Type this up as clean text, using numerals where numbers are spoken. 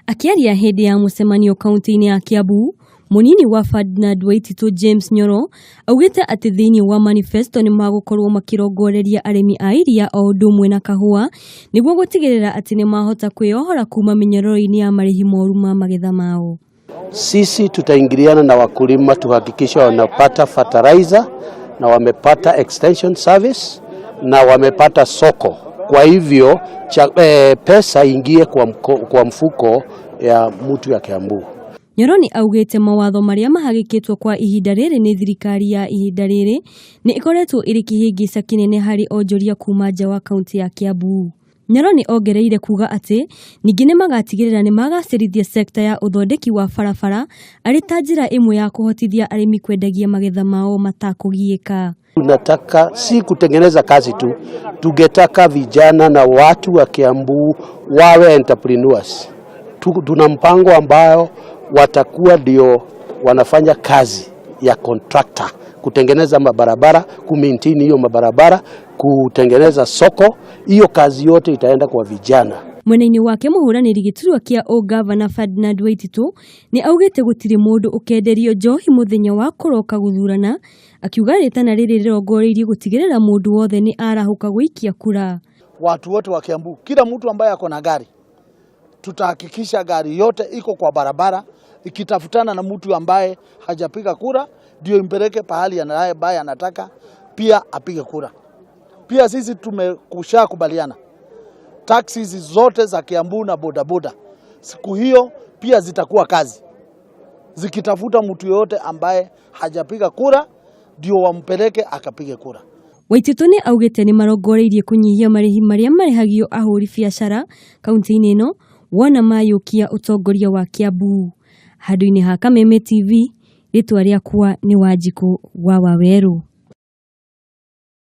Akĩaria hĩndĩ ya mũcemanio kaunti-inĩ ya Kiambu, mũnini wa Ferdinand Waititu James Nyoro augĩte atĩ thĩinĩ wa manifesto nĩ magũkorwo makĩrongoreria arĩmi a iria o ũndũ ũmwe na kahũa nĩguo gũtigĩrĩra atĩ nĩ mahota kwĩyohora kuma mĩnyororo-inĩ ya marĩhi moru ma magetha mao. Sisi tutaingiliana na wakulima tuhakikisha wanapata fertilizer na wamepata extension service na wamepata soko. Kwa hivyo pesa ingie kwa mfuko ya mtu ya Kiambu. Nyoro nĩ augĩte mawatho marĩa mahagĩkĩtwo kwa ihinda rĩrĩ nĩ thirikari ya ihinda rĩrĩ nĩ ĩkoretwo ĩrĩ kĩhĩngĩca kĩnene harĩ onjoria kuma nja wa kaunti ya Kiambu. Nyoro nĩ ongereire kuga atĩ ningĩ nĩ magatigĩrĩra nĩ magacĩrithia sekta ya ũthondeki wa barabara arĩ ta njĩra ĩmwe ya kũhotithia arĩmi kwendagia magetha mao matakũgiĩka. Tunataka si kutengeneza kazi tu, tungetaka vijana na watu wa Kiambu wawe entrepreneurs. Tuna mpango ambayo watakuwa ndio wanafanya kazi ya contractor, kutengeneza mabarabara, kumaintain hiyo mabarabara, kutengeneza soko. Hiyo kazi yote itaenda kwa vijana. Mwena-inĩ wake mũhũranĩri gĩturwa kĩa ũgavana Ferdinand Waititu nĩ augĩte gũtirĩ mũndũ ũkenderio njohi mũthenya wa kũroka gũthurana, akiuga rĩtana rĩrĩ rĩrongoreirie gũtigĩrĩra mũndũ wothe nĩ arahũka gũikia kura. Watu wote wa Kiambu, kila mtu ambaye ako na gari, tutahakikisha gari yote iko kwa barabara ikitafutana na mtu ambaye hajapiga kura, ndio impeleke pahali ambaye anataka pia apige kura. Pia sisi tumekushakubaliana taxi zote za Kiambu na bodaboda siku hiyo pia zitakuwa kazi, zikitafuta mtu yoyote ambaye hajapiga kura ndio wampeleke akapige kura. Waititu nĩ augĩte nĩ marongoreirie kũnyihia marĩhi marĩa marĩhagio ahũri biacara kaunti-inĩ ĩno wona mayũkia ũtongoria wa Kiambu. Handũ-inĩ ha Kameme TV, rĩtwa rĩakwa nĩ Wanjikũ wa Wawerũ.